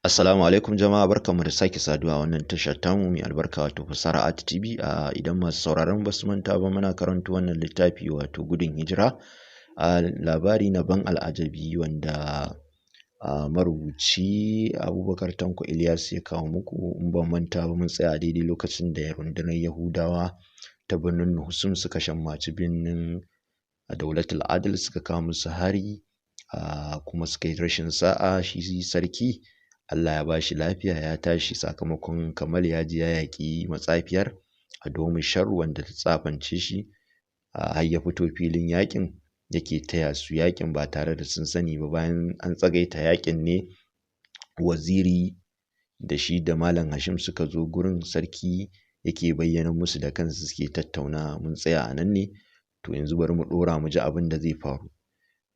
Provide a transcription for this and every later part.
Assalamu alaikum jama'a, barkanmu da sake saduwa a wannan tashar tamu mai albarka, wato Fasara Art TV. A idan masu sauraron basu manta ba, muna karanto wannan littafi, wato Gudun Hijira, a labari na ban al'ajabi wanda a marubuci Abubakar Tanko Ilyas ya kawo muku. In ban manta ba, mun tsaya daidai lokacin da rundunar Yahudawa ta birnin Nuhusum suka shammaci birnin Daulatul Adil, suka kawo musu hari, kuma suka yi rashin sa'a. Shi sarki Allah ya bashi lafiya, ya tashi sakamakon Kamal ya je ya yaƙi matsafiyar Adomu Shar wanda ta tsafance shi, har ya fito filin yaƙin yake taya su yaƙin ba tare da sun sani ba. Bayan an tsagaita yaƙin ne waziri da shi da Malam Hashim suka zo gurin sarki, yake bayyana musu da kansu, suke tattaunawa. Mun tsaya a nan ne, to yanzu bari mu ɗora mu ji abin da zai faru.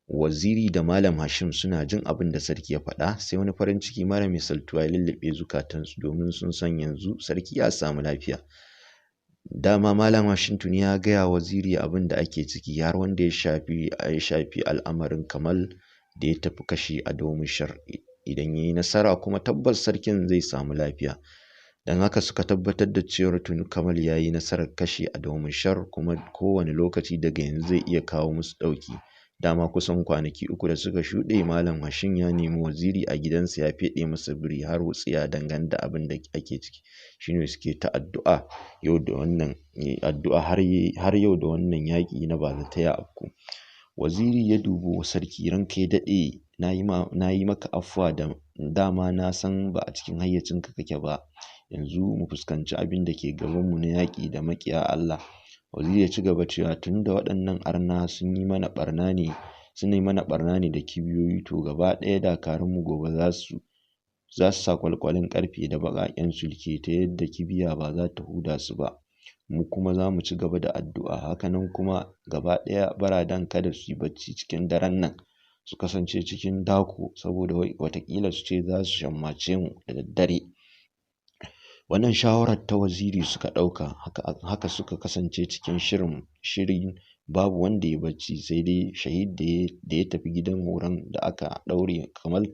Waziri da Malam Hashim suna jin abin da sarki ya faɗa, sai wani farin ciki mara misaltuwa ya lulluɓe zukatansu, domin sun san yanzu sarki ya samu lafiya. Dama Malam Hashim tuni ya gaya waziri abin da ake ciki, har wanda ya shafi al'amarin Kamal da ya tafi kashe Adomu Shar. Idan ya yi nasara kuma, tabbas sarkin zai samu lafiya. Don haka suka tabbatar da cewar tuni Kamal ya yi nasarar kashe Adomu Shar, kuma kowane lokaci daga yanzu zai iya kawo musu ɗauki. Dama kusan kwanaki 3 da suka shuɗe, Malam Hashim ya nemi waziri a gidansa, ya feɗe masa biri har wutsiya dangane da abin da ake ciki. Shine suke ta addu'a yau da wannan addu'a har yau da wannan yaƙi na bazata ya afku. Waziri ya dubi sarki: "Ranka ya daɗe, na yi maka afuwa, da dama na san ba a cikin hayyacinka kake ba. Yanzu mu fuskanci abin da ke gabanmu na yaƙi da maƙiya Allah." Waziri ya ci gaba cewa, "Tun da waɗannan arna sun yi mana ɓarna ne da kibiyoyi, to gaba ɗaya dakarunmu gobe za su sa kwalkwalin ƙarfe da baƙaƙen sulke, ta yadda kibiya ba za ta huda su ba. Mu kuma za mu ci gaba da addu'a. Hakanan kuma gaba ɗaya baradan kada su yi bacci cikin daren nan, su kasance cikin dako, saboda watakila su ce za su shammace mu da daddare." Wannan shawarar ta waziri suka ɗauka. Haka suka kasance cikin shirin, babu wanda ya bacci, sai dai Shahid da ya tafi gidan horon da aka ɗaure Kamal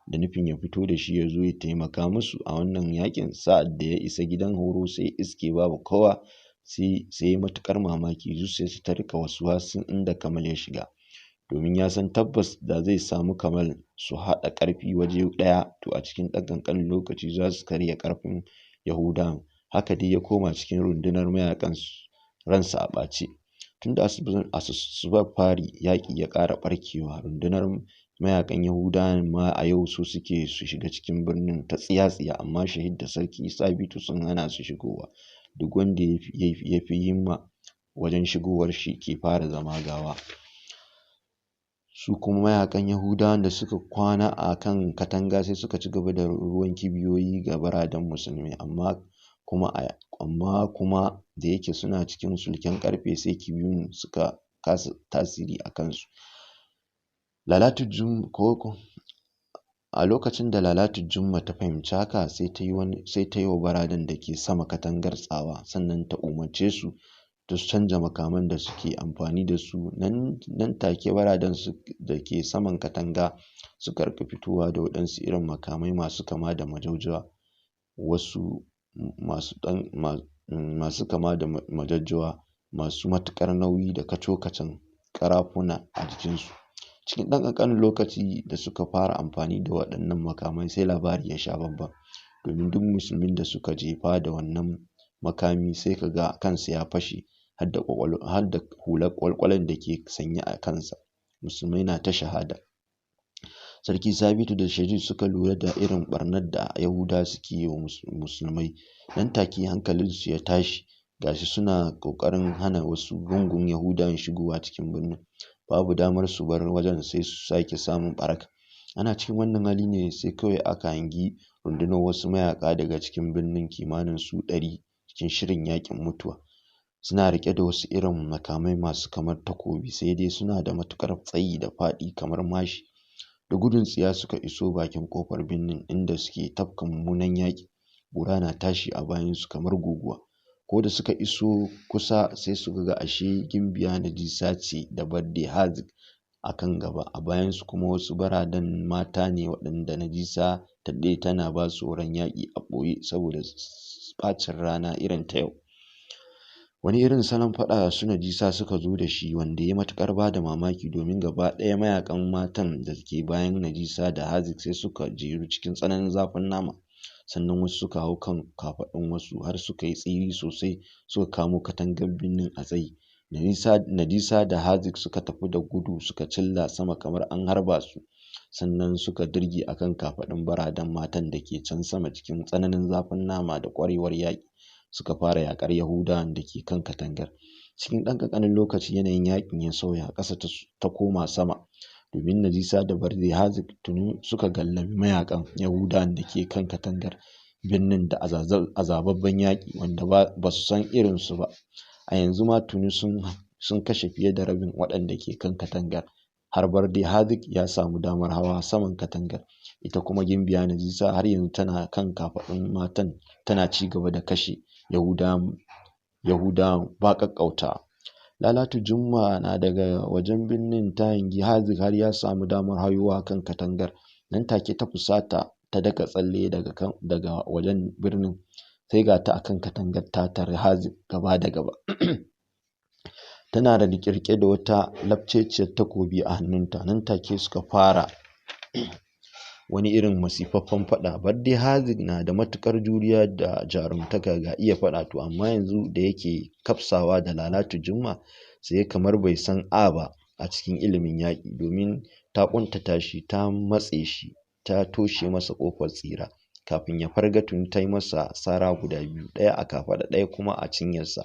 da nufin ya fito da shi ya zo ya taimaka musu a wannan yakin. Sa'ad da ya isa gidan horo, sai iske babu kowa. Sai matuƙar mamaki, zuciyarsa ta rika waswasin inda Kamal ya shiga, domin ya san tabbas da zai samu Kamal su haɗa ƙarfi waje ɗaya, to a cikin ɗan ƙanƙanin lokaci za su karya ƙarfin Yahudawan. Haka dai ya koma cikin rundunar mayakan ransa a ɓace. Tun da asubar fari yaƙi ya ƙara ɓarkewa. Rundunar mayakan Yahudawan ma a yau so suke su shiga cikin birnin ta tsiya-tsiya, amma Shahid da Sarki Sabitu sun hana su shigowa. Duk wanda ya fi himma wajen shigowar shi ke fara zama gawa. Su kuma mayakan Yahudawan da suka kwana a kan katanga sai suka ci gaba da ruwan kibiyoyi ga baradan musulmai, amma kuma da yake suna cikin sulken ƙarfe, sai kibiyun suka kasa tasiri a kansu. A lokacin da Lalatu Jumma ta fahimci haka, sai ta yi wa baradan da ke sama katangar tsawa, sannan ta umarce su da su canja makaman da suke amfani da su. Nan take baradan da ke saman katanga suka rika fitowa da waɗansu irin makamai masu kama da majaujawa, wasu masu ɗan masu kama da majajjawa, masu matuƙar nauyi, da kaco-kacen ƙarafuna a jikinsu. Cikin ɗan ƙanƙanin lokaci da suka fara amfani da waɗannan makamai, sai labari ya sha bamban, domin duk musulmin da suka jefa da wannan makami, sai ka ga kansa ya fashe har da hular ƙwalƙwalon da ke sanye a kansa. Musulmai na ta shahada. Sarki Sabitu da Shahid suka lura da irin ɓarnar da Yahudawa suke yi wa musulmai. Nan take hankalinsu ya tashi. Gashi suna ƙoƙarin hana wasu gungun Yahudawan shigowa cikin birnin, babu damar su bar wajen sai su sake samun ɓaraka. Ana cikin wannan hali ne sai kawai aka hangi rundunar wasu mayaka daga cikin birnin, kimanin su 100, cikin shirin yakin mutuwa. Suna riƙe da wasu irin makamai masu kamar takobi, sai dai suna da matuƙar tsayi da faɗi kamar mashi. Da gudun tsiya suka iso bakin ƙofar birnin, inda suke tafka mummunan yaƙi. Ƙura na tashi a bayansu kamar guguwa. Ko da suka iso kusa, sai suka ga ashe Gimbiya Najisa ce da Barde Hazik a kan gaba, a bayansu kuma wasu baradan mata ne waɗanda Najisa ta Ta daɗe tana ba su horon yaƙi a ɓoye saboda ɓacin rana irin ta yau. Wani irin salon faɗa su Najisa suka zo da shi wanda ya matuƙar ba da mamaki, domin gaba ɗaya mayaƙan matan da ke bayan Najisa da Hazik sai suka jeru cikin tsananin zafin nama. Sannan wasu suka hau kan kafaɗun wasu har suka yi tsiri sosai suka kamo katangar birnin a tsaye. Najisa da Hazik suka tafi da gudu suka cilla sama kamar an harba su. Sannan suka dirge a kan kafaɗun baradan matan da ke can sama cikin tsananin zafin nama da ƙwarewar yaƙi. Suka fara yaƙar Yahudawan da ke kan katangar. Cikin ɗan ƙanƙanin lokaci yanayin yaƙin ya sauya, ƙasa ta koma sama, domin Najisa da Barde Hazik tuni suka gallabi mayaƙan Yahudawan da ke kan katangar birnin da azababben yaƙi wanda ba su san irinsu ba. A yanzu ma tuni sun kashe fiye da rabin waɗanda ke kan katangar. Har Barde Hazik ya samu damar hawa saman katangar. Ita kuma Gimbiya Najisa har yanzu tana kan kafaɗun matan tana ci gaba da kashe Yahudawan ba ƙaƙƙautawa. Lalatu Jumma na daga wajen birnin ta hangi Hazik har ya samu damar hayowa kan katangar. Nan take ta fusata ta daka tsalle daga wajen birnin, sai ga ta akan katangar ta tari Hazik gaba da gaba. Tana da riƙe da wata lafceciyar takobi a hannunta. Nan take suka fara wani irin masifaffen faɗa. Barde Hazik na da matuƙar juriya da jarumtaka ga iya faɗa, to amma yanzu da yake kafsawa da Lalatu Jumma sai kamar bai san a ba a cikin ilimin yaƙi, domin ta ƙuntata shi, ta matse shi, ta toshe masa ƙofar tsira. Kafin ya farga tuni ta yi masa sara guda biyu, ɗaya a kafaɗa ɗaya kuma a cinyarsa.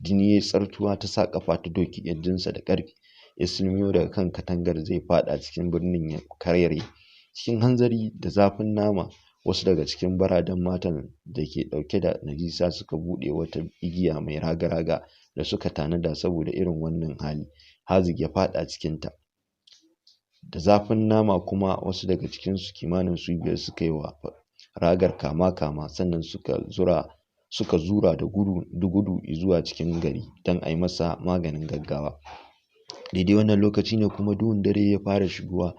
Jini ya tsartuwa, ta sa ƙafa ta doki ƙirjinsa da ƙarfi. Ya silmiyo daga kan katangar zai faɗa cikin birnin ya karyare. Cikin hanzari da zafin nama wasu daga cikin baradan matan da ke ɗauke da Najisa suka buɗe wata igiya mai raga-raga da suka tanada saboda irin wannan hali. Hazik ya faɗa cikinta. Da zafin nama kuma wasu daga cikinsu kimanin su 5 suka yi wa ragar kama-kama, sannan suka zura da gudu zuwa cikin gari don a yi masa maganin gaggawa. Daidai wannan lokaci ne kuma duhun dare ya fara shigowa.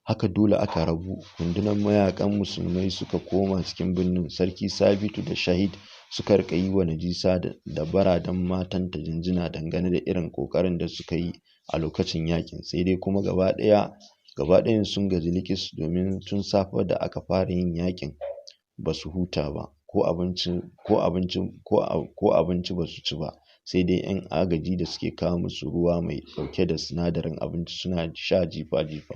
Haka dole aka rabu. Rundunar mayaƙan musulmai suka koma cikin birnin. Sarki Sabitu da Shahid suka riƙa yi wa Najisa da baradan matanta jinjina dangane da irin ƙoƙarin da suka yi a lokacin yaƙin. Sai dai kuma gaba ɗayan sun gaji likis, domin tun safe da aka fara yin yaƙin ba su huta ba, ko abinci ba su ci ba, sai dai 'yan agaji da suke kawo musu ruwa mai ɗauke da sinadarin abinci suna sha jifa-jifa.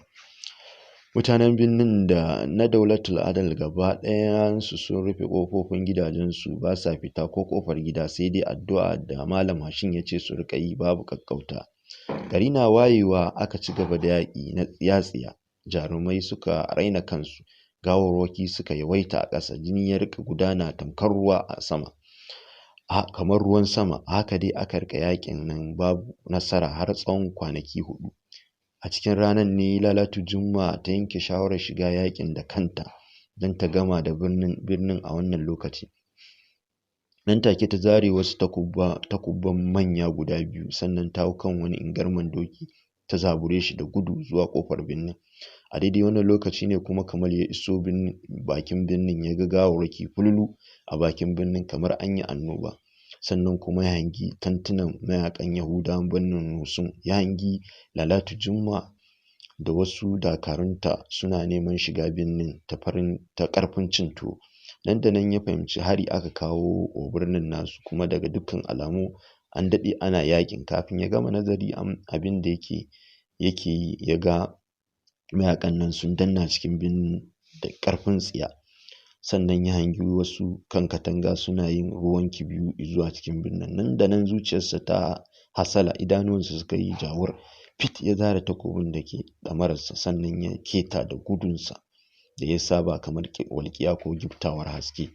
Mutanen birnin da na Daulatul Adal gaba ɗayansu sun rufe ƙofofin gidajensu, ba sa fita ko ƙofar gida, sai dai addu'a da Malam Hashin ya ce su riƙa yi babu ƙaƙƙauta. Gari na wayewa aka ci gaba da yaƙi na tsiya-tsiya. Jarumai suka raina kansu, gawarwaki suka yawaita a ƙasa, jini ya riƙa gudana tamkar ruwa a sama, kamar ruwan sama. Haka dai aka riƙa yaƙin nan babu nasara har tsawon kwanaki 4. A cikin ranar ne Lalatu Jumma ta yanke shawarar shiga yaƙin da kanta don ta gama da birnin a wannan lokaci. Nan take ta zare wasu takubban manya guda 2, sannan ta hau kan wani ingarman doki ta zabure shi da gudu zuwa ƙofar birnin. A daidai wannan lokaci ne kuma Kamal ya iso bakin birnin, ya ga gawarwaki fululu a bakin birnin kamar an yi annoba. Sannan kuma ya hangi tantunan mayaƙan Yahudawan birnin Nusum, ya hangi Lalatu Jumma da wasu dakarunta suna neman shiga birnin ta ƙarfin cin tuwo. Nan da nan ya fahimci hari aka kawo wa birnin nasu, kuma daga dukkan alamu an daɗe ana yaƙin. Kafin ya gama nazari abin da yake yi, ya ga mayaƙan nan sun danna cikin birnin da ƙarfin tsiya. Sannan ya hangi wasu kan katanga suna yin ruwan kibiyu zuwa cikin birnin. Nan da nan zuciyarsa ta hasala, idanuwansa suka yi jawur. Fit ya zare takobin da ke ɗamararsa, sannan ya keta da gudunsa da ya saba kamar walƙiya ko giftawar haske.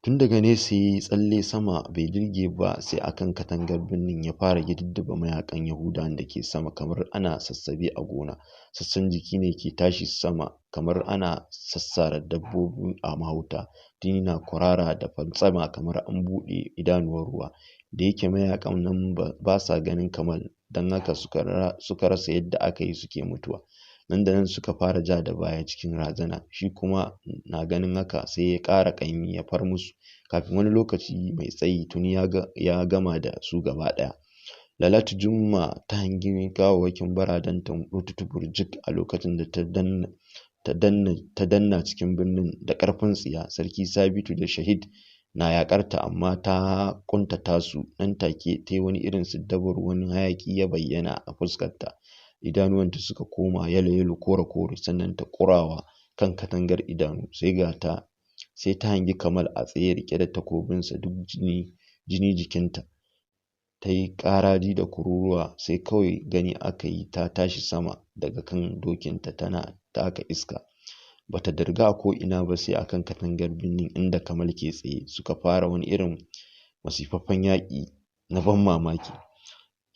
Tun daga nesa ya yi tsalle sama, bai dirge ba sai akan katangar birnin ya fara gididdiba mayaƙan Yahudawan da ke sama kamar ana sassabe a gona. Sassan jiki ne ke tashi sama kamar ana sassara dabbobi a mahauta. Jini na kwarara da fantsama kamar an buɗe idanuwar ruwa. Da yake mayaƙan nan ba sa ganin Kamal, don haka suka rasa yadda aka yi suke mutuwa. Nan da nan suka fara ja da baya cikin razana, shi kuma na ganin haka sai ya ƙara ƙaimi ya far musu. Kafin wani lokaci mai tsayi tuni ya gama da su gaba ɗaya. Lalatu Jumma ta hangi gawawwakin baradanta rututu burjik a lokacin da ta danna cikin birnin da ƙarfin tsiya. Sarki Sabitu da Shahid na yaƙarta, amma ta ƙuntata su. Nan take ta yi wani irin siddabaru, wani hayaƙi ya bayyana a fuskarta, idanuwanta suka koma yalo-yalo, kore-kore, sannan ta ƙurawa kan katangar idanu. Sai ga ta sai ta hangi Kamal a tsaye riƙe da takobinsa, duk jini jini jikinta. Ta yi ƙaraji da kururuwa, sai kawai gani aka yi ta tashi sama daga kan dokinta tana taka iska. Bata dirga a ko'ina ba sai akan katangar birnin inda Kamal ke tsaye. Suka fara wani irin masifaffen yaƙi na ban mamaki.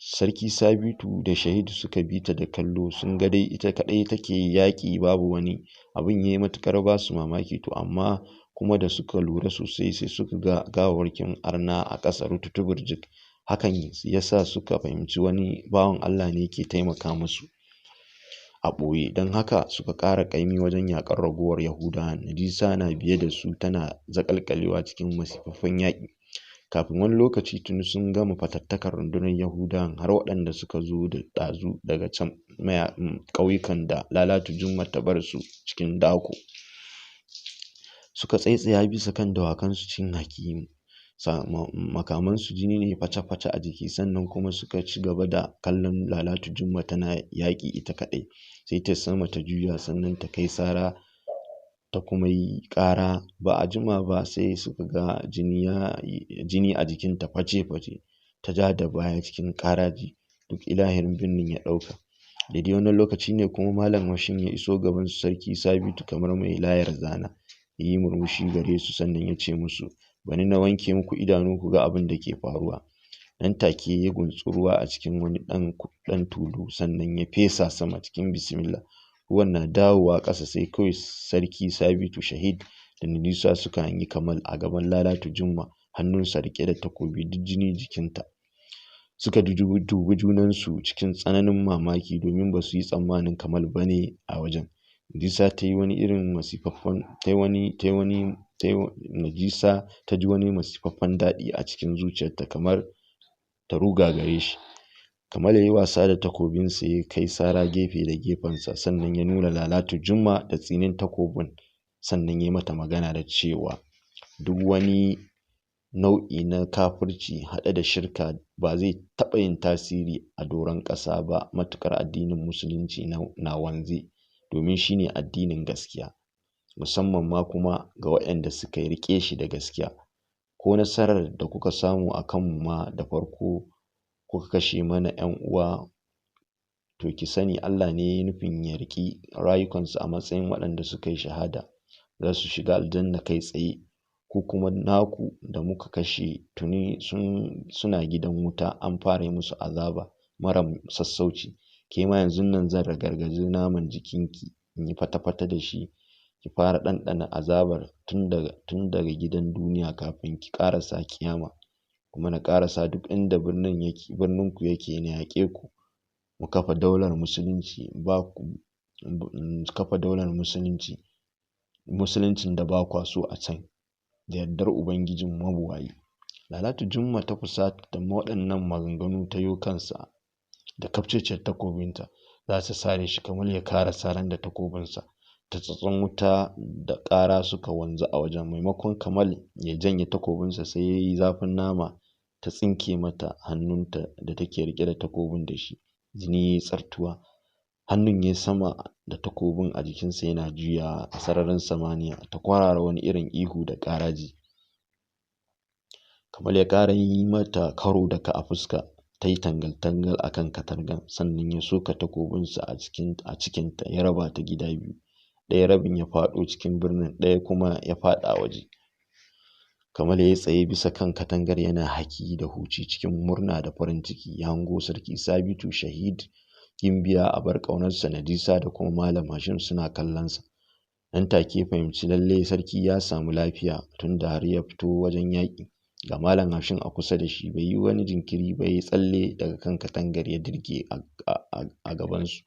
Sarki Sabitu da Shahid suka bi ta da kallo, sun ga dai ita kaɗai take yaƙi, babu wani. Abin ya yi matuƙar ba su mamaki, to amma kuma da suka lura sosai sai suka ga gawarwakin arna a ƙasa rututu burjik. Hakan ya sa suka fahimci wani bawan Allah ne ke taimaka musu a ɓoye, don haka suka ƙara ƙaimi wajen yaƙar ragowar Yahudawan. Najisa na biye da su tana zaƙalƙalewa cikin masifaffen yaƙi. Kafin wani lokaci tuni sun gama fatattakar rundunar Yahudawan, har waɗanda suka zo da ɗazu daga can ƙauyukan da Lalatu Jumma ta bar su cikin dako. Suka tsaitsaya bisa kan dawakansu cikin haki, makamansu jini ne face-face a jiki, sannan kuma suka ci gaba da kallon Lalatu Jumma tana yaƙi ita kaɗai. Sai ta sama ta juya, sannan ta kai sara, ta kuma yi ƙara. Ba a jima ba sai suka ga jini a jikinta face-face. Ta ja da baya cikin ƙaraji, duk ilahirin birnin ya ɗauka. Daidai wannan lokaci ne kuma Malam Hashim ya iso gaban Sarki Sabitu kamar mai layar zana. Ya yi murmushi gare su, sannan ya ce musu, "Bani na wanke muku idanu ku ga abin da ke faruwa." Nan take ya guntsi ruwa a cikin wani ɗan tulu, sannan ya fesa sama cikin bismillah. Ruwan na dawowa ƙasa sai kawai Sarki Sabitu, Shahid da Najisa suka hangi Kamal a gaban Lalatu Jumma, hannunsa riƙe da takobi, duk jini jikinta. Suka dubi junansu cikin tsananin mamaki, domin ba su yi tsammanin Kamal ba ne a wajen. Najisa ta yi wani irin masifaffen ta yi wani ta yi wani ta yi Najisa ta ji wani masifaffen daɗi a cikin zuciyarta, kamar ta ruga gare shi. Kamal ya yi wasa da takobinsa, ya kai sara gefe da gefensa, sannan ya nuna Lalatu Jumma da tsinin takobin, sannan ya yi mata magana da cewa, "Duk wani nau'i na kafirci haɗe da shirka ba zai taɓa yin tasiri a doron ƙasa ba matuƙar addinin Musulunci na wanze, domin shi ne addinin gaskiya, musamman ma kuma ga waɗanda suka riƙe shi da gaskiya. Ko nasarar da kuka samu a kanmu ma da farko, kuka kashe mana 'yan uwa, to ki sani Allah ne ya yi nufin ya riƙi rayukansu a matsayin waɗanda suka yi shahada, za su shiga aljanna kai tsaye. Ku kuma naku da muka kashe tuni suna gidan wuta, an fara yi musu azaba mara sassauci. Ke ma yanzun nan zan ragargaji naman jikinki in yi fata-fata da shi, ki fara ɗanɗana azabar tun daga gidan duniya kafin ki ƙarasa kiyama, kuma na ƙarasa duk inda birnin yake birninku yake, na yaƙe ku, mu kafa daular Musulunci, ba ku kafa daular Musulunci, Musuluncin da ba kwa so a can, da yardar Ubangijin mabuwayi." Lalatu Jumma ta fusata da waɗannan maganganu, ta yo kansa da kafceciyar takobinta za ta sare shi. Kamal ya kara saran da takobinsa. Tartsatsin wuta da ƙara suka wanzu a wajen. Maimakon Kamal ya janye takobinsa, sai ya yi zafin nama ta tsinke mata hannunta da take riƙe da takobin da shi. Jini ya yi tsartuwa, hannun ya sama da takobin a jikinsa yana juyawa a sararin samaniya. Ta kwarara wani irin ihu da ƙaraji. Kamal ya ƙara yi mata karo da ka a fuska, ta yi tangal-tangal a kan katangar, sannan ya soka takobinsa a cikinta, ya raba ta gida biyu. Ɗaya rabin ya faɗo cikin birnin, ɗaya kuma ya faɗa waje. Kamal ya yi tsaye bisa kan katangar yana haki da huci cikin murna da farin ciki. Ya hango Sarki Sabitu, Shahid, Gimbiya abar ƙaunarsa Najisa da kuma Malam Hashim suna kallonsa. Nan take fahimci lalle sarki ya samu lafiya, tunda har ya fito wajen yaƙi. Ga Malam Hashim a kusa da shi. Bai yi wani jinkiri ba, ya tsalle daga kan katangar ya dirge a gabansu.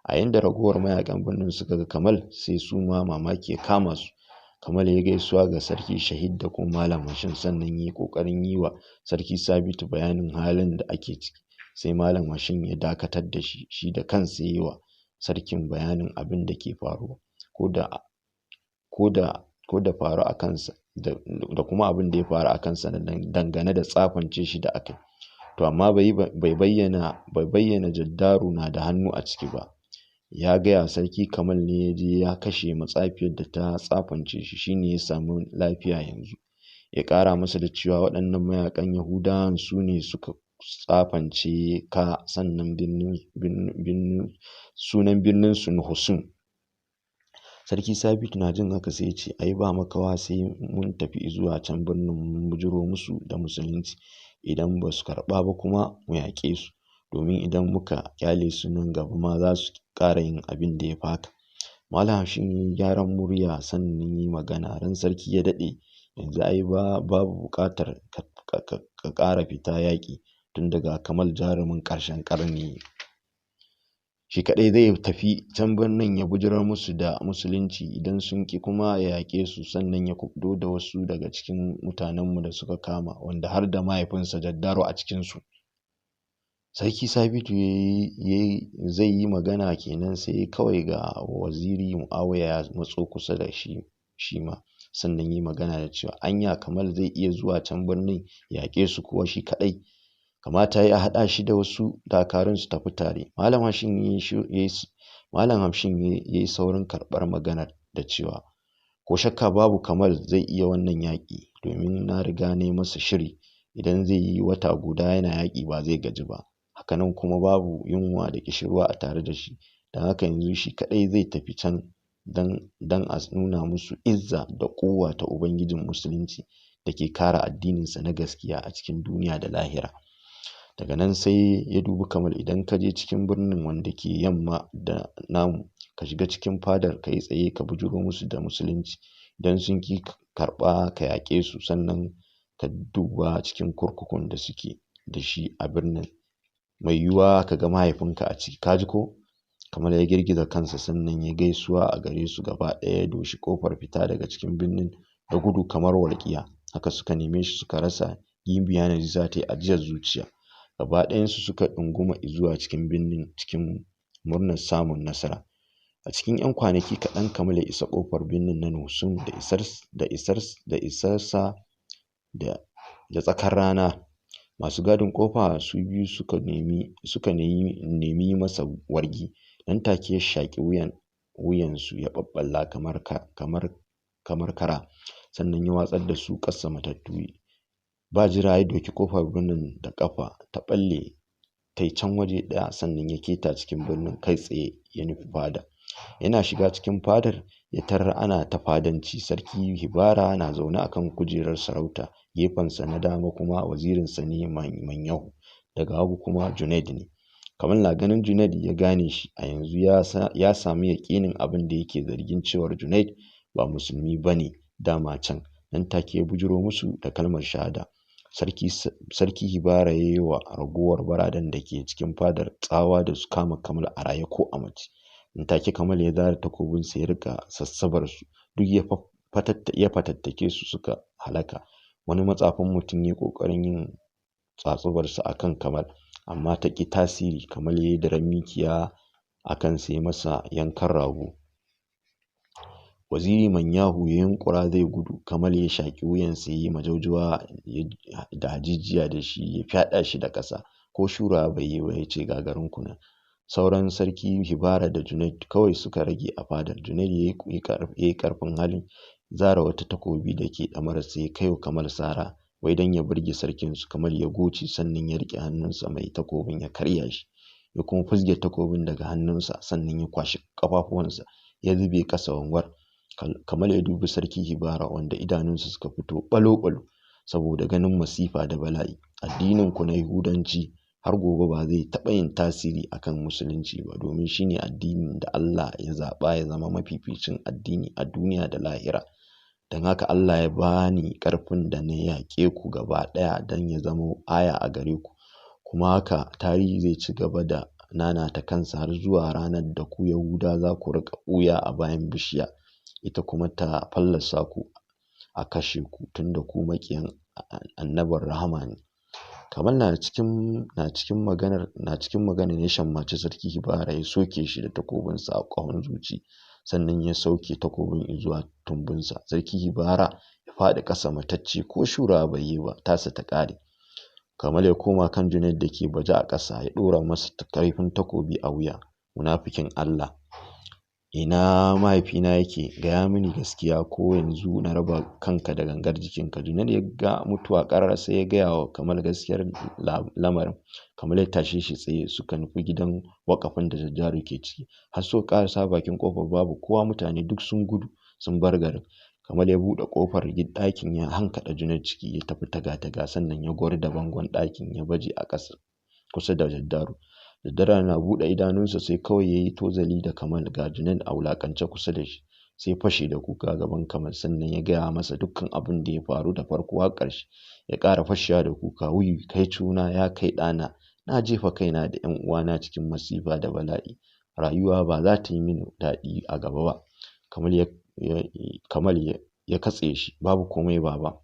A yayin da ragowar mayaƙan birnin suka ga Kamal, sai su ma mamaki ya kama su. Kamal ya gaisuwa ga Sarki Shahid da kuma Malam Hashim, sannan ya yi ƙoƙarin yi wa Sarki Sabitu bayanin halin da ake ciki. Sai Malam Hashim ya dakatar da shi, shi da kansa ya yi wa sarkin bayanin abin da ke faruwa, ko da faru a kansa da kuma abin da ya faru a kansa dangane da tsafance shi da aka yi. To amma bai bayyana Jaddaru na da hannu a ciki ba. Ya gaya sarki Kamal ne ya je ya kashe matsafiyar da ta tsafance shi, shine ya samu lafiya yanzu. Ya ƙara masa da cewa waɗannan mayaƙan Yahudawan su ne suka tsafance ka, sannan birnin sunan birnin su Nuhusun. Sarki Sabitu na jin haka sai ya ce, ai ba makawa sai mun tafi zuwa can birnin mun bujuro musu da musulunci, idan ba su karɓa ba kuma mu yaƙe su, domin idan muka ƙyale su nan gaba ma za su ƙara yin abin da ya fi haka. Malam Hashim ya yi gyaran murya sannan ya yi magana, ran sarki ya daɗe, yanzu ai babu buƙatar ka ƙara fita yaƙi, tun daga Kamal jarumin ƙarshen ƙarni. Shi kaɗai zai tafi can birnin ya bujirar musu da musulunci, idan sun ƙi kuma ya yaƙe su, sannan ya kuɓuto da wasu daga cikin mutanenmu da suka kama, wanda har da mahaifinsa Jaddaro a cikinsu. Sarki Sabitu zai yi magana kenan sai kawai ga Waziri Mu'awiya ya matso kusa da shi shi ma, sannan yi magana da cewa anya Kamal zai iya zuwa can birnin ya yaƙe su kuwa shi kaɗai? Kamata ya haɗa shi da wasu dakarun su tafi tare. Malam Hashim ya yi saurin karɓar maganar da cewa ko shakka babu Kamal zai iya wannan yaƙi, domin na riga na yi masa shiri, idan zai yi wata guda yana yaƙi ba zai gaji ba. Hakanan kuma babu yunwa da ƙishirwa a tare da shi, don haka yanzu shi kaɗai zai tafi can don a nuna musu izza da ƙuwwa ta Ubangijin musulunci da ke kare addininsa na gaskiya a cikin duniya da lahira. Daga nan sai ya dubi Kamal, idan ka je cikin birnin wanda ke yamma da namu, ka shiga cikin fadar ka yi tsaye ka bujuro musu da musulunci, idan sun ƙi karɓa ka yaƙe su, sannan ka duba cikin kurkukun da suke da shi a birnin, mai yiwuwa ka ga mahaifinka a ciki, ka ji ko? Kamal ya girgiza kansa, sannan ya gaisuwa a gare su gaba ɗaya, ya doshi ƙofar fita daga cikin birnin da gudu kamar walƙiya. Haka suka neme shi suka rasa. Gimbiya Nafisa ta yi ajiyar zuciya. Gaba ɗayansu suka ɗunguma zuwa cikin birnin cikin murnar samun nasara. A cikin 'yan kwanaki kaɗan Kamal ya isa ƙofar birnin na Nuhusun da isarsa da tsakar rana. Masu gadin ƙofa su biyu suka nemi yi masa wargi. Nan take ya shaƙi wuyansu ya ɓaɓɓalla kamar kara, sannan ya watsar da su ƙasa matattu. Ba jira ya doki ƙofar birnin da ƙafa, ta ɓalle ta yi can waje ɗaya, sannan ya keta cikin birnin kai tsaye ya nufi fada. Yana shiga cikin fadar ya tarar ana ta fadanci. Sarki Hibara na zaune akan kujerar sarauta, gefensa na dama kuma wazirinsa ne Manyahu, daga hagu kuma Junaid ne. Kamal na ganin Junaid ya gane shi. A yanzu ya sami yaƙinin abin da yake zargin, cewar Junaid ba musulmi ba ne dama can. Nan take ya bujuro musu da kalmar shahada. Sarki Hibara ya yi wa ragowar baradan da ke cikin fadar tsawa da su kama Kamal a raye ko a mace. Nan take Kamal ya zara takobinsa ya rika sassabar su, duk ya fatattake su suka halaka. Wani matsafin mutum ya yi ƙoƙarin yin tsatsubarsa a kan Kamal, amma ta ƙi tasiri. Kamal ya yi daren mikiya a kansa, ya masa yankan rago. Waziri Manyahu ya yunƙura zai gudu, Kamal ya shaƙi wuyansa, ya yi majaujawa da hajijiya da shi, ya fyaɗa shi da ƙasa. Ko shura bai yi ba, ya ce, ga garinku nan. Sauran Sarki Hibara da Junaid kawai suka rage a fadar. Junaid ya yi ƙarfin halin zara wata takobi da ke ɗamararsa, ya kai wa Kamal sara, wai don ya burge sarkinsu. Kamal ya goce, sannan ya riƙe hannunsa mai takobin ya karya shi, ya kuma fizge takobin daga hannunsa, sannan ya kwashi ƙafafuwansa ya zube ƙasa wanwar. Kamal ya dubi Sarki Hibara wanda idanunsa suka fito ɓalo-ɓalo saboda ganin masifa da bala'i. Addinin ku na Yahudanci har gobe ba zai taɓa yin tasiri akan musulunci ba, domin shine addinin da Allah ya zaɓa ya zama mafificin addini a duniya da lahira. Don haka Allah ya bani ƙarfin da na yaƙe ku gaba ɗaya don ya zama aya a gare ku, kuma haka tarihi zai ci gaba da nanata kansa har zuwa ranar da ku Yahudawa za ku riƙa ɓuya a bayan bishiya, ita kuma ta fallasa ku a kashe ku, tunda ku maƙiyan annabin rahama ne. Kamal na cikin na cikin maganar na cikin maganar ya shammaci Sarki Hibara ya soke shi da takobinsa a ƙahon zuci, sannan ya sauke takobin zuwa tumbinsa. Sarki Hibara ya faɗi ƙasa matacce, ko shura bai yi ba, tasa ta ƙare. Kamal ya koma kan Junaid da ke baje a ƙasa, ya ɗora masa kaifin takobi a wuya. Munafikin Allah, ina mahaifina yake? Gaya mini gaskiya ko yanzu na raba kanka da gangar jikinka. Junaid ya ga mutuwa ƙarara, sai ya gaya wa Kamal gaskiyar lamarin. Kamal ya tashe shi tsaye, suka nufi gidan waƙafin da Jajjaru ke ciki. Har suka ƙarasa bakin ƙofar babu kowa, mutane duk sun gudu sun bar garin. Kamal ya buɗe ƙofar ɗakin ya hankaɗa Junaid ciki, ya tafi taga-taga, sannan ya gwar da bangon ɗakin ya baje a ƙasa kusa da Jaddaru. Jaddaru na buɗe idanunsa sai kawai ya yi tozali da Kamal, ga Junaid a wulaƙance kusa da shi. Sai fashe da kuka gaban Kamal, sannan ya gaya masa dukkan abin da ya faru da farko har ƙarshe. Ya ƙara fashewa da kuka, wuyi kai cuna ya kai ɗana, na jefa kaina da ƴan uwana cikin masifa da bala'i. Rayuwa ba za ta yi mini daɗi a gaba ba. Kamal ya katse shi, babu komai baba.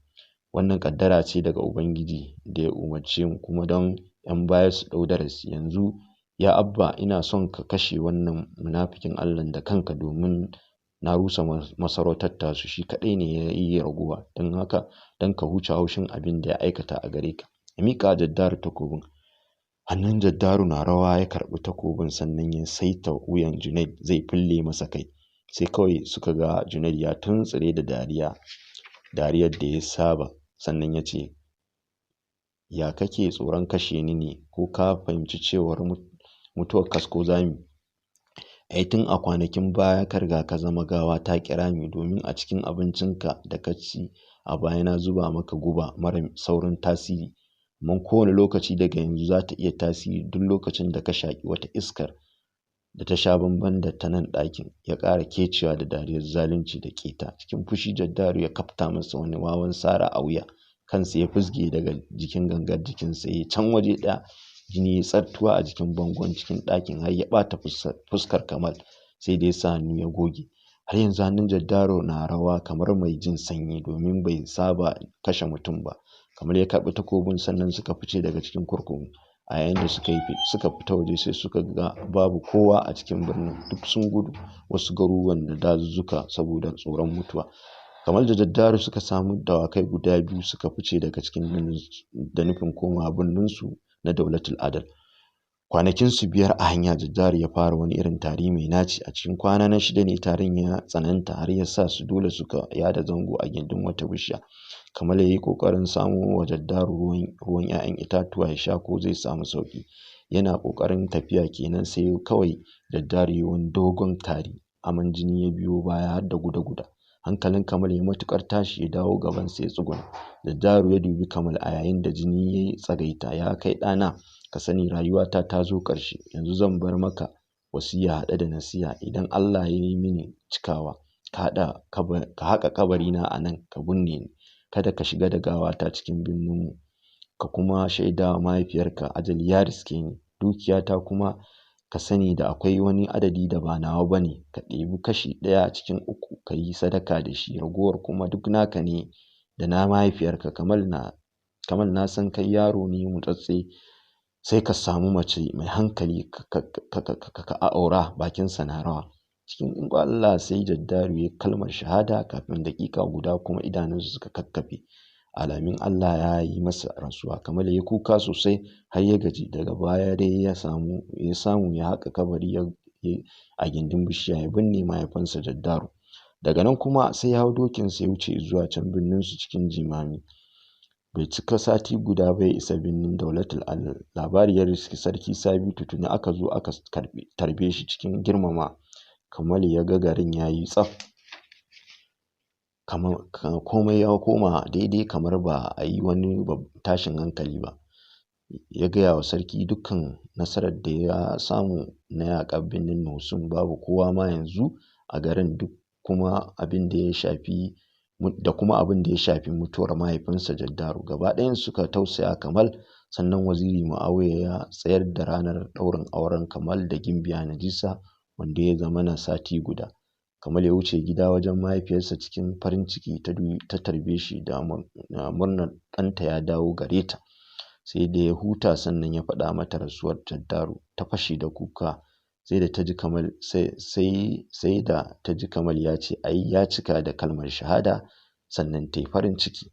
Wannan ƙaddara ce daga Ubangiji da ya umarce mu, kuma don ƴan baya su ɗau darasi. Yanzu ya Abba, ina son ka kashe wannan munafikin Allahn da kanka, domin na rusa masarautar tasu, shi kaɗai ne ya yi raguwa, don haka don ka huce haushin abin da ya aikata a gare ka. Ya miƙa Jaddaru takobin. Hannun Jaddaru na rawa ya karɓi takobin, sannan ya saita wuyan Junaid zai fille masa kai. Sai kawai suka ga Junaid ya tuntsire da dariya, dariyar da ya saba, sannan ya ce, ya kake tsoron kashe ni ne, ko ka fahimci cewar mutuwar kasko zami? Ai tun a kwanakin baya ka riga ka zama gawa ta kira mi, domin a cikin abincinka da ka ci a baya na zuba maka guba mara saurin tasiri. Amma kowane lokaci daga yanzu za ta iya tasiri duk lokacin da ka shaƙi wata iskar da ta sha bamban da ta nan ɗakin. Ya ƙara kecewa da dariyar zalunci da ƙeta. Cikin fushi Jaddaru ya kafta masa wani wawan sara a wuya. Kansa ya fusge daga jikin gangar jikinsa ya can waje ɗaya. Jini ya tsartuwa a jikin bangon cikin ɗakin har ya ɓata fuskar Kamal, sai da ya sa hannu ya goge. Har yanzu hannun Jaddaru na rawa kamar mai jin sanyi, domin bai saba kashe mutum ba. Kamal ya karɓi takobin, sannan suka fice daga cikin kurkuku. A yayin da suka fita waje sai suka ga babu kowa a cikin birnin, duk sun gudu wasu garuruwan da dazuzzuka saboda tsoron mutuwa. Kamal da Jaddaru suka samu dawakai guda biyu suka fice daga cikin birnin da nufin komawa birninsu na Daulatul Adal. Kwanakin su 5 a hanya, Jaddaru ya fara wani irin tari mai naci. A cikin kwana na 6 ne tarin ya tsananta har ya sa su dole suka yada zango a gindin wata bishiya. Kamal ya yi ƙoƙarin samo wa Jaddaru ruwan 'ya'yan itatuwa ya sha ko zai samu sauƙi. Yana ƙoƙarin tafiya kenan sai kawai Jaddaru ya yi wani dogon tari, aman jini ya biyo baya har da guda-guda. Hankalin Kamal ya matuƙar tashi, ya dawo gabansa ya tsuguna. Jaddaru ya dubi Kamal a yayin da jini ya tsagaita. Ya kai ɗana, ka sani rayuwata ta zo ƙarshe. Yanzu zan bar maka wasiya haɗe da nasiha. Idan Allah ya yi mini cikawa, ka haƙa kabarina a nan ka binne ni. Kada ka shiga da gawata cikin birninmu, ka kuma shaida wa mahaifiyarka ajali ya riske ni. Dukiyata kuma ka sani da akwai wani adadi da ba nawa ba ne, ka ɗebi kashi 1 cikin 3 ka yi sadaka da shi, ragowar kuma duk naka ne da na mahaifiyarka. Kamal na san kai yaro ne mutsatse, sai ka samu mace mai hankali ka aura. Bakinsa na rawa. Cikin ikon Allah sai Jaddaru ya kalmar shahada kafin daƙiƙa guda kuma idanunsa suka kakkafe. Alamin Allah ya yi masa rasuwa. Kamal ya kuka sosai har ya gaji. Daga baya dai ya samu ya haƙa kabari a gindin bishiya ya binne mahaifinsa Jaddaru. Daga nan kuma sai ya hau dokinsa ya wuce zuwa can birninsu cikin jimami. Bai cika sati guda ba ya isa birnin Daulatul Adal. Labari ya riski Sarki Sabitu, tuni aka zo aka tarbe shi cikin girmama. Kamal ya ga garin ya yi tsaf, komai ya koma daidai kamar ba a yi wani tashin hankali ba. Ya gaya wa sarki dukkan nasarar da ya samu na yaƙar birnin Nusun, babu kowa ma yanzu a garin, duk kuma abin da ya shafi da kuma abin da ya shafi mutuwar mahaifinsa Jaddaru. Gaba ɗayan suka tausaya Kamal Sannan Waziri Mu'awiya ya tsayar da ranar ɗaurin auren Kamal da Gimbiya Najisa, wanda ya zamana sati guda. Kamal ya wuce gida wajen mahaifiyarsa cikin farin ciki, ta tarbe shi da murnar ɗanta ya dawo gare ta. Sai da ya huta sannan ya faɗa mata rasuwar Jaddaru. Ta fashe da kuka, sai da ta ji Kamal sai da ta ji Kamal ya ce ai ya cika da kalmar shahada, sannan ta yi farin ciki.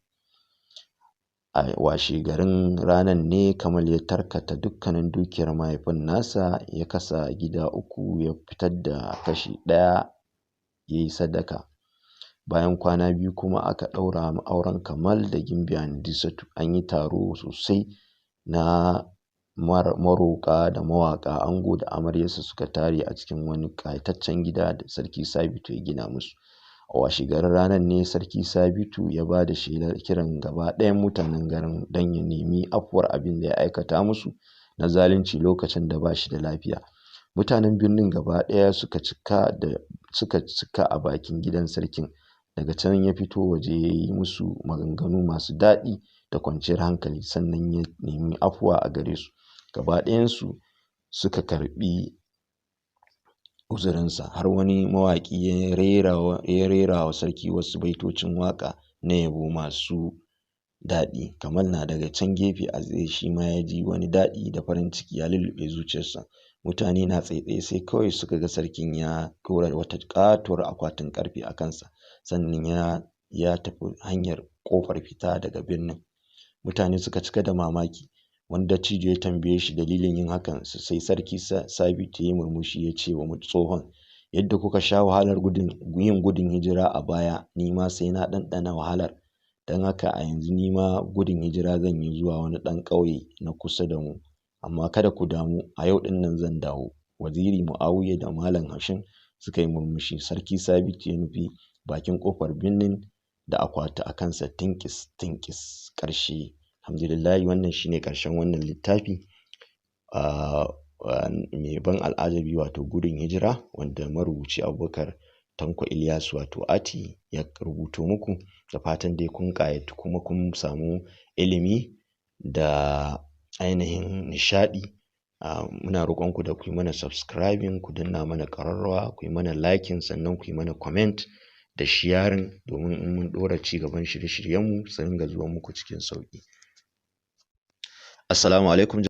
A washe garin ranar ne Kamal ya tarkata dukkanin dukiyar mahaifin nasa, ya kasa gida uku, ya fitar da kashi ɗaya ya yi sadaka. Bayan kwana 2 kuma aka ɗaura auren Kamal da Gimbiya Najisatu. An yi taro sosai na maroƙa da mawaƙa. Ango da amaryarsa suka tare a cikin wani ƙayataccen gida da Sarki Sabitu ya gina musu. A washe garin ranar ne Sarki Sabitu ya ba da shelar kiran gaba ɗayan mutanen garin don ya nemi afuwar abin da ya aikata musu na zalunci lokacin da ba shi da lafiya. Mutanen birnin gaba ɗaya suka cika a bakin gidan sarkin. Daga can ya fito waje ya yi musu maganganu masu daɗi da kwanciyar hankali, sannan ya nemi afuwa a gare su. Gaba ɗayansu suka karɓi uzurinsa, har wani mawaƙi ya rera wa sarki wasu baitocin waƙa na yabo masu daɗi. Kamal na daga can gefe a tsaye, shi ma ya ji wani daɗi da farin ciki ya lulluɓe zuciyarsa. Mutane na tsaitsaye, sai kawai suka ga sarkin ya ɗora wata ƙatuwar akwatin ƙarfe a kansa, sannan ya tafi hanyar ƙofar fita daga birnin. Mutane suka cika da mamaki. Wani dattijo ya tambaye shi dalilin yin hakan. Sai Sarki Sabitu ya yi murmushi ya ce wa tsohon, "Yadda kuka sha wahalar yin gudun hijira a baya, ni ma sai na ɗanɗana wahalar. Don haka a yanzu ni ma gudun hijira zan yi zuwa wani ɗan ƙauye na kusa da mu. Amma kada ku damu, a yau ɗin nan zan dawo." Waziri Mu'awiya da Malam Hashim suka yi murmushi. Sarki Sabitu ya nufi bakin ƙofar birnin da akwati a kansa tinkis tinkis. Ƙarshe. Alhamdulillahi, wannan shine ƙarshen wannan littafi mai ban al'ajabi, wato Gudun Hijira, wanda marubuci Abubakar Tanko Ilyasu, wato Ati, ya rubuto muku. Da fatan dai kun ƙayatu kuma kun samu ilimi da ainihin nishaɗi. Muna roƙonku da ku yi mana subscribing, ku danna mana ƙararrawa, ku yi mana liking, sannan ku yi mana comment da sharing, domin in mun ɗora ci gaban shirye-shiryenmu su ringa zuwa muku cikin sauƙi. Assalamu alaikum.